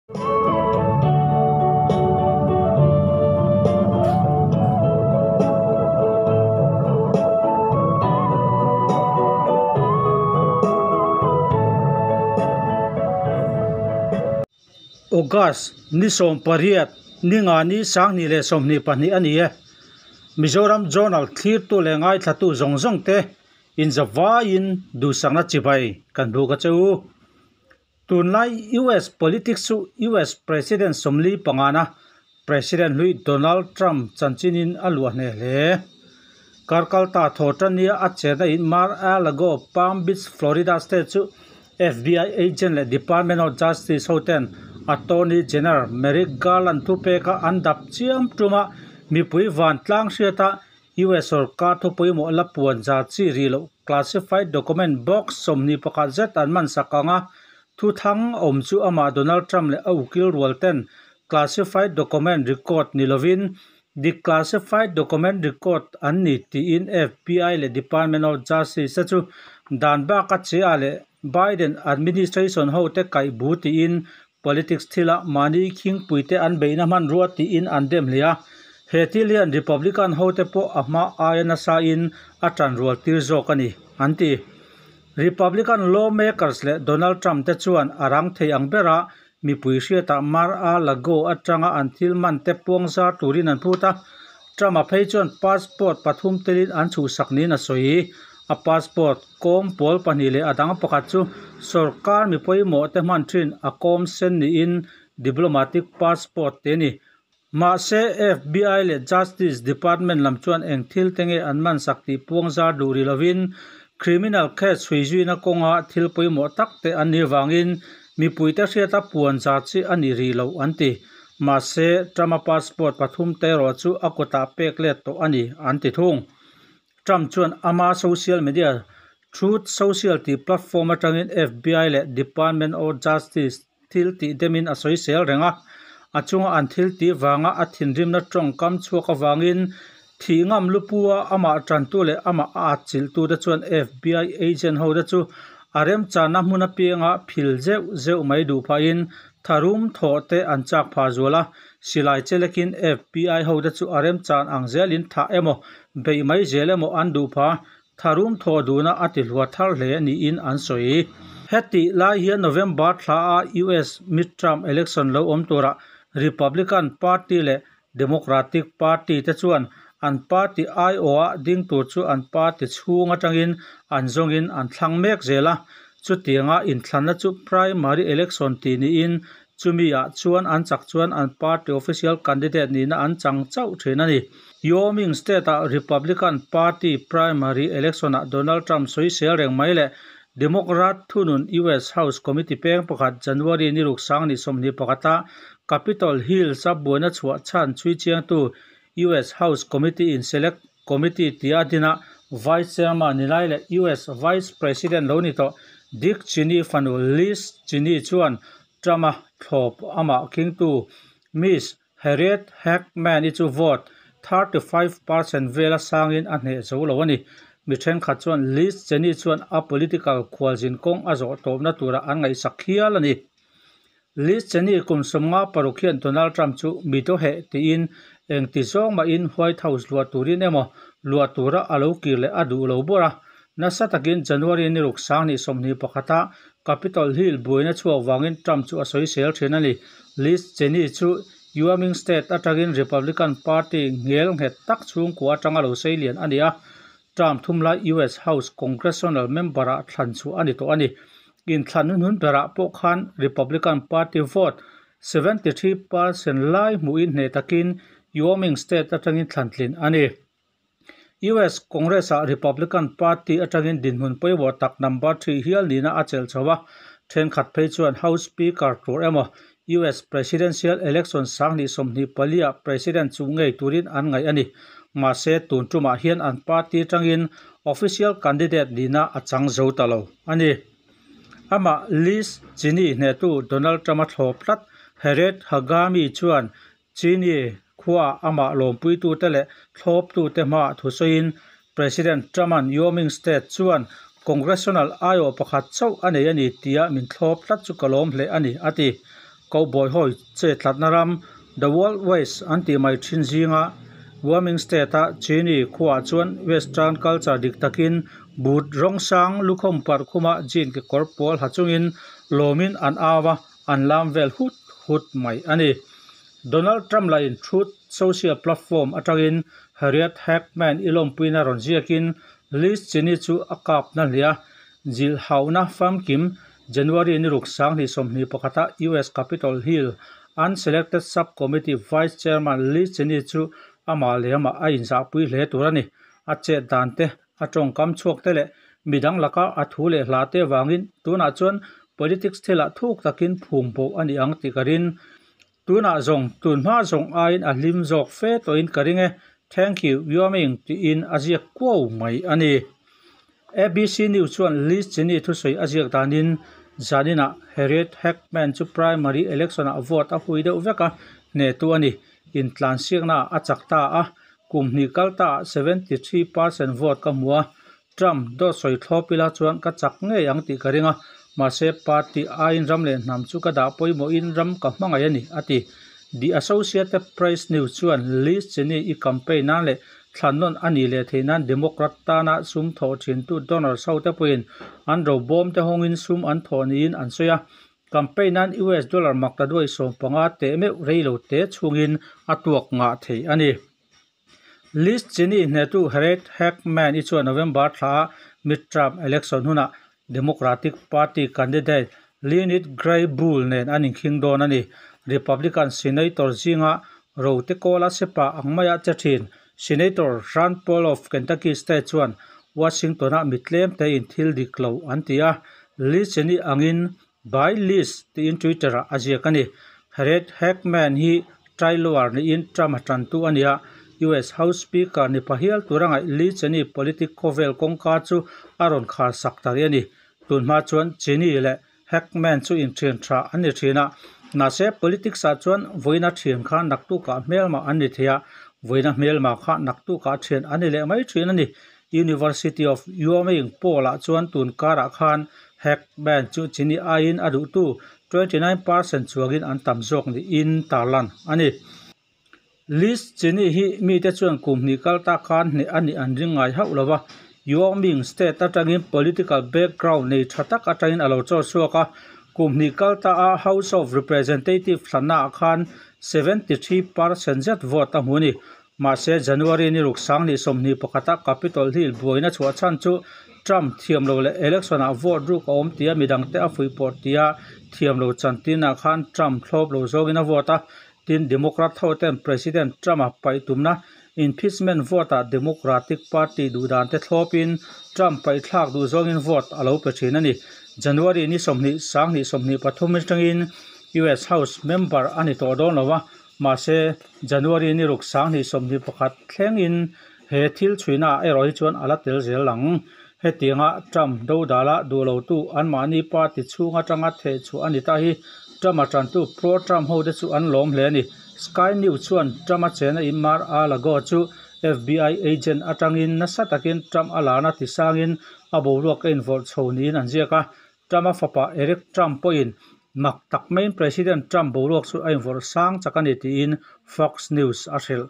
August ni 18 ni nga ni 2022 a ni e. Mizoram Journal thlirtu leh ngaithlatu zawng zawng te inzavaiin duhsakna chibai kan buk a che u. Tunlai US politics chu US President 45na President hlui Donald Trump chanchinin a luah hneh hle. Karkalta thawhṭania a chenna in Mar-a-Lago, Palm Beach, Florida state chu FBI agent leh Department of Justice hoten Attorney General Merrick Garland thupeka an dap chiam tuma mipui vantlang hriata US sorkar thupawimawh la puan zar chi ri loh classified document box 21 zet an man sak anga thu thang awm chu amah Donald Trump leh a ukil rual ten classified document record ni lovin declassified document record an ni tiin FBI leh Department of Justice chu dan baka che a leh Biden administration ho te kai bu tiin politics thila mani khing puite an beina hman rua tiin an dem hlia he thil hian Republican ho te pawh a hma aia nasa in a ṭan rual tir zawk a ni an ti. Republican lawmakers leh Donald Trump te chuan a rang thei ang bera mipui hriatah Mar-a-Lago atanga an thil man te puang zar turin an phut a. Trump a phei chuan passport pathum telin an chhuhsak niin a sawi. A passport kawm pawl pahnih leh a dang pakhat chu sorkar mi pawimawh te hman thin a kawm sen niin diplomatic passport te ni. Mahse FBI leh Justice Department lam chuan eng thil te nge an man sak tih puang zar duh ri lovin criminal case chhui zuina kawnga thil pawimawh tak te an ni wangin mipui te hriata puan zar chi a ni ri lo an ti. Mahse Trump a passport pathum te erawh chu a kutah pek let tawh a ni an ti thung. Trump chuan ama social media Truth Social tih platform atangin FBI leh Department of Justice thil tih demin a sawi sel reng a. A chunga an thil tih wanga a thinrimna tawngkam chhuak awangin thi ngam lupua amah tantu leh amah a atchilh tu te chuan FBI agent ho te chu a remchana hmun apianga phil zeuh zeuh mai duh phahin tharum thaw te an chak pha zuala silai chelekin FBI ho te chu a remchan ang zelin tha emaw bei mai zel emaw an duh pha tharum thaw duna a ti hlua thar hle niin an sawi. Heti lai hian November thla a US midterm election lo awm tura Republican Party leh Democratic Party te chuan an party IO a ding tur chu an party chhung atangin an zawngin an thlang mek zel a. Chutianga inthlanna chu primary election ti niin chumi ah chuan an chak chuan an party official candidate nina an chang chauh thin a ni. Wyoming state a Republican Party primary election ah Donald Trump sawi sel reng mai leh Democrat thunun US House Committee peng pakhat January ni ruk sang ni 21 a Capitol Hill sa buaina chhuah chan chui chiang tu US House Committee in Select Committee tia dina Vice Chairman ni lai leh US Vice President lo ni to Dick Cheney fanu Liz Cheney chuan Trump a thlawp amah king tu Miss Harriet Hageman i chu vote 35% vela sangin a hneh zo lo ani. Mi thenkhat chuan Liz Cheney chuan a political khwalzin kawng a zawh tawpna tura an ngaihsak hial ani. Liz Cheney kum 56 hian Donald Trump chu mi do he tiin eng ti zawng mah in White House luah turin emaw luah tura a lo kir leh a duh lo bawr a. Nasa takin January ni ruk sang ni 21 a Capitol Hill buaina chhuak wangin Trump chu a sawi sel thin ani. Liz Cheney chu Wyoming state atangin Republican Party ngel nghet tak chhungkua atanga lo sei lian ani a. Trump thumlai US House Congressional member a thlan chu ani tawh ani. In thlan hun bera pawh khan Republican Party vote 73% lai hmuin hne takin Wyoming state atangin thlan tlin ani. US Congress a Republican Party atangin dinhmun pawimawh tak number 3 hial nina a chel chhowa thenkhat phei chuan House Speaker tur emaw US Presidential election sang ni 24 a President chu ngei turin an ngai ani. Mahse tun tumah hian an party tangin official candidate nina a chang zo ta lo ani. Ama Liz Cheney hne tu Donald Trump a thlawp tlat Harriet Hagami chuan Cheney khuwa ama lawmpui tu te leh thlawp tu te hma thusawiin President Trump an Wyoming state chuan Congressional IO pakhat chauh anei ani tia min thlawp tlat chu ka lawm hle ani ati. Cowboy ho che tlatna ram The Wild West an tih mai thin zinga Wyoming state a Cheney khuaah chuan western culture dik takin boot rawng sang lukhawm parh khuma jean kekawr pawl ha chungin lawmin an au a, an lam vel hut hut mai a ni. Donald Trump lahin Truth Social platform atangin Harriet Hageman i lawmpuina rawn ziakin Liz Cheney chu a kap na hle a, zilhhauna famkim January ni ruk 2021 a US Capitol Hill Unselected Subcommittee Vice Chairman Liz Cheney chu amah leh amah a inzahpui hle tur a ni. A chet dan te, a tawngkam chhuak te leh midang laka a thu leh hla te avangin tunah chuan politics thilah thuk takin phum bo a ni ang tih ka ring. Tunah zawng, tun hma zawng aiin a hlim zawk fe tawhin ka ring e. Thank you, Wyoming tiin a ziak kuau mai a ni. ABC News chuan Liz Cheney thusawi a ziak danin zaninah Harriet Hageman chu primary election-ah vote a hui deuh vek a, hnehtu a ni. Intlansiaknaah a chak ta a, kum hnih kal taah 73 percent vote ka hmu a. Trump dawt sawi thlawp ila chuan ka chak ngei ang tih ka ring a, mahse party aiin ram leh hnam chu ka dah pawimawhin ram ka hmangaih a ni, a ti. The Associated Press News chuan Liz Cheney i campaign nan leh thlannawn a nih leh theih nan Democrat tana sum thawh thintu donors ho te pawhin an robawm te hawngin sum an thawh niin an sawi a. Campaign nan US dollar maktaduai 15 teh meuh reilo te chhungin a tuak ngah thei a ni. Liz Cheney hnetu Harriet Hageman i chuan November thla a midterm election hunah Democratic Party candidate Lynnette Grey-Bull nen an inkhing dawn a ni. Republican Senator zinga rote kawla sepa ang maia che thin Senator Rand Paul of Kentucky State chuan Washington-a mitlem te in thil dik lo an ti a. Liz Cheney angin Bye Liz tiin Twitter-ah a ziak a ni. Harriet Hageman hi trial lawyer niin Trump a tantu a ni a. US House Speaker ni pahial tur angaih Liz Cheney politic khawvel kawngka chu a rawn khar sak ta rih a ni. Tun hma chuan Cheney leh Hageman chu inthian tha an ni thin a. Mahse politics ah chuan vawiina thian kha naktukah hmelma an ni thei a, vawiina hmelma kha naktukah thian an ni leh mai thin a ni. University of Wyoming poll ah chuan tun karah khan Hageman chu Cheney aiin a duhtu 29% chuangin an tam zawk niin tarlan a ni. Liz Cheney hi mite chuan kum hnih kal ta khan hneh a nih an ring ngai hauh lova. Wyoming state atangin political background nei tha tak atangin a lo chawr chhuak a. Kum hnih kal ta a House of Representative thlanna ah khan 73% zet vote a hmu a ni. Mahse January ni ruk 2021 a Capitol Hill buaina chhuah chhan chu Trump thiam lo leh election ah vote ruk a awm tia midang te a fuihpawh tia thiam lo chantinah khan Trump thlawp lo zawngin a vote a. Tin Democrat ho ten President Trump a paih tumna impeachment vote ah Democratic Party duhdan te thlawpin Trump paih thlak duh zawngin vote a lo pe thin a ni. January ni 20 2023 atangin US House member a ni tawh dawn lova. Mahse January ni ruk 2021 thlengin he thil chhuina ah erawh hi chuan a la tel zel ang. Hetianga Trump dodala duh lo tu anmahni party chhung atanga theh chhuah a ni ta hi Trump a tantu pro-Trump ho te chu an lawm hle a ni. Sky News chuan Trump a chena in Mar-a-Lago chu FBI agent atangin nasa takin Trump a lana tisangin a boruak a involh chho niin an ziak a. Trump a fapa Eric Trump pawhin mak tak maiin President Trump boruak chu a involh sang chak a ni tiin Fox News a hrilh.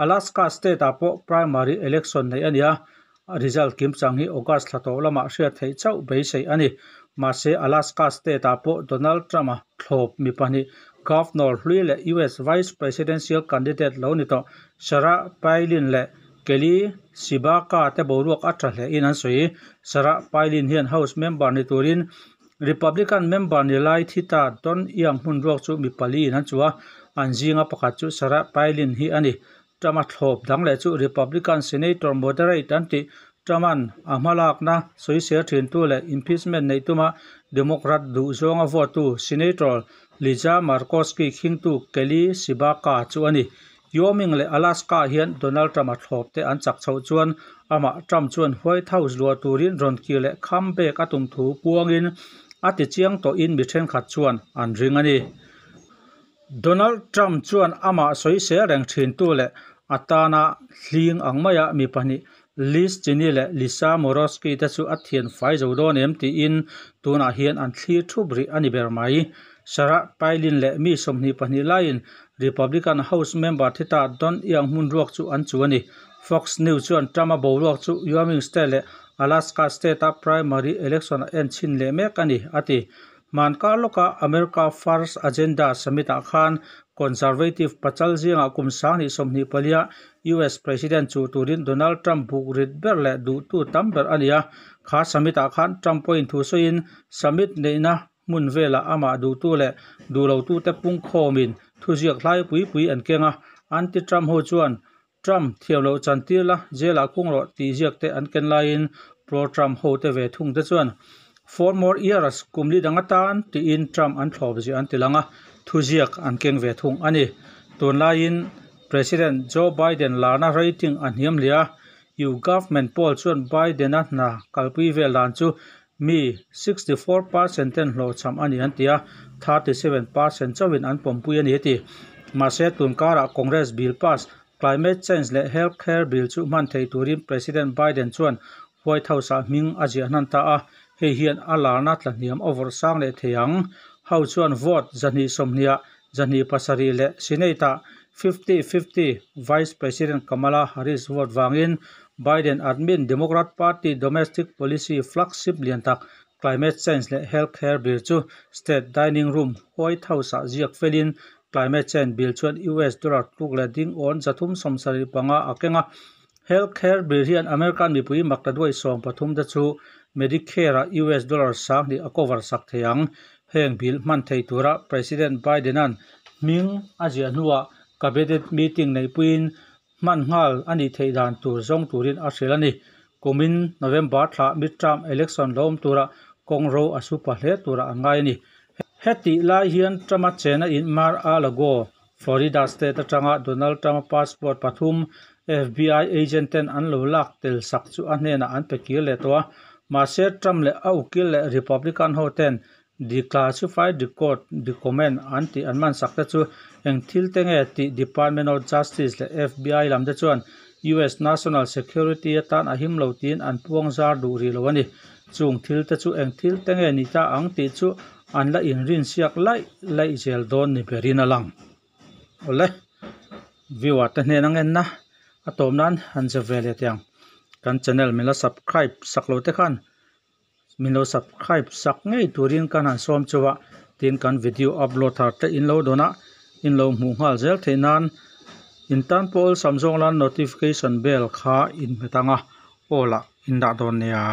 Alaska state ah pawh primary election nei a ni a, result kim chang hi August thla tawh lamah hriat theih chauh beisei a ni. Mahse Alaska state ah pawh Donald Trump a thlawp mi pahnih Governor hlui leh US Vice Presidential candidate lo ni tawh Sarah Palin leh Kelly Tshibaka te boruak a tha hle in an sawi. Sarah Palin hian House member ni turin Republican member ni lai thi ta Don Young hmun ruak chu mi pali in an chu a, an zinga pakhat chu Sarah Palin hi a ni. Trump a thlawp dang leh chu Republican Senator moderate an tih Trump-an a hmalakna sawisel thin tu leh impeachment nei tuma Democrat duh zawnga vote tu Senator Lisa Murkowski khingtu Kelly Tshibaka chu a ni. Wyoming leh Alaska hian Donald Trump a thlawp te an chak chhoh chuan amah Trump chuan White House luah turin rawn kir leh comeback a tum thu puangin a ti chiang tawhin mi thenkhat chuan an ring a ni. Donald Trump chuan amah sawisel reng thin tu leh a tana hling ang maia mi pahnih Liz Cheney leh Lisa Murkowski te chu a thian fai zo dawn em tiin tunah hian an thlir thup rih a ni ber mai. Sarah Palin leh mi 22 laiin Republican House member thi ta Don Young hmun ruak chu an chu a ni. Fox News chuan Trump-a boruak chu Wyoming state leh Alaska state-a primary election a en chhin leh mek a ni, a ti. Hmankar lawka America First Agenda Summit-ah khan Conservative pachal zingah kum 2024-a US President chu turin Donald Trump buk rit ber leh duhtu tam ber a ni a. Kha summit-ah khan Trump pawhin thu sawiin summit neihna hmun velah amah duhtu leh duhlotute pungkhawmin thuziak hlai pui pui an keng a. Anti-Trump ho chuan Trump thiam loh chantir la jail-ah khung rawh tih ziak te an ken laiin pro-Trump ho te ve thung te chuan four more years kum li dang atan tiin Trump an thlawp zia an ti lang a, thuziak an keng ve thung a ni. Tunlaiin President Joe Biden larna rating a hniam hle a, YouGovernment poll chuan Biden-a hna kalpui vel dan chu mi 64% ten hlawhchham a ni an ti a, 37% chauhin an pawmpui a ni a ti. Mahse tunkarah Congress bill pass Climate Change leh Health Care bill chu hman thei turin President Biden chuan White House-ah hming a ziah hnan ta a, hei hian a larna tlahniam a vawrh sang leh thei ang. House chuan vote 120-ah 107 leh Senate-ah 50-50 Vice President Kamala Harris vote vangin Biden admin Democrat Party domestic policy flagship lian tak Climate Change leh Health Care bill chu State Dining Room, White House-ah ziak felin Climate Change bill chuan US dollar tluk leh ding awn 375 a keng a. Health Care bill hian American mipui maktaduai 13 te chu Medicare-ah US dollar 2000 a cover sak thei ang. Heng bill hman thei tura President Biden-a'n hming a ziah hnuah cabinet meeting neihpuiin hman nghal a nih theih dan tur zawng turin a hrilh a ni. Kumin November thla midterm election lo awm tura kawng ro a su pa hle tura an ngai a ni. Hetih lai hian Trump-a chena in Mar-a-Lago, Florida state atanga Donald Trump-a passport pathum FBI agent ten an lo lak tel sak chu a hnenah an pe kir leh tawh a. Mahse Trump leh a ukil leh Republican ho ten declassified record document an tih an man sak te chu eng thil te nge tih Department of Justice leh FBI lam te chuan US National Security atan a him lo tiin an puang zar duh rih lo a ni. Chung thil te chu eng thil te nge ni ta ang tih chu an la inrin siak laih laih zel dawn ni berin a lang. Awle, viewer te hnen ang enna a tawp nan han zep ve leh teh ang. Kan channel min la subscribe sak lo te khan min lo subscribe sak ngei turin kan han sawm chu a, tin kan video upload thar te in lo dawn a, in lo hmuh nghal zel theih nan in tan pawh awlsam zawng lan notification bell kha in hmet ang a, all ah in dah dawn nia.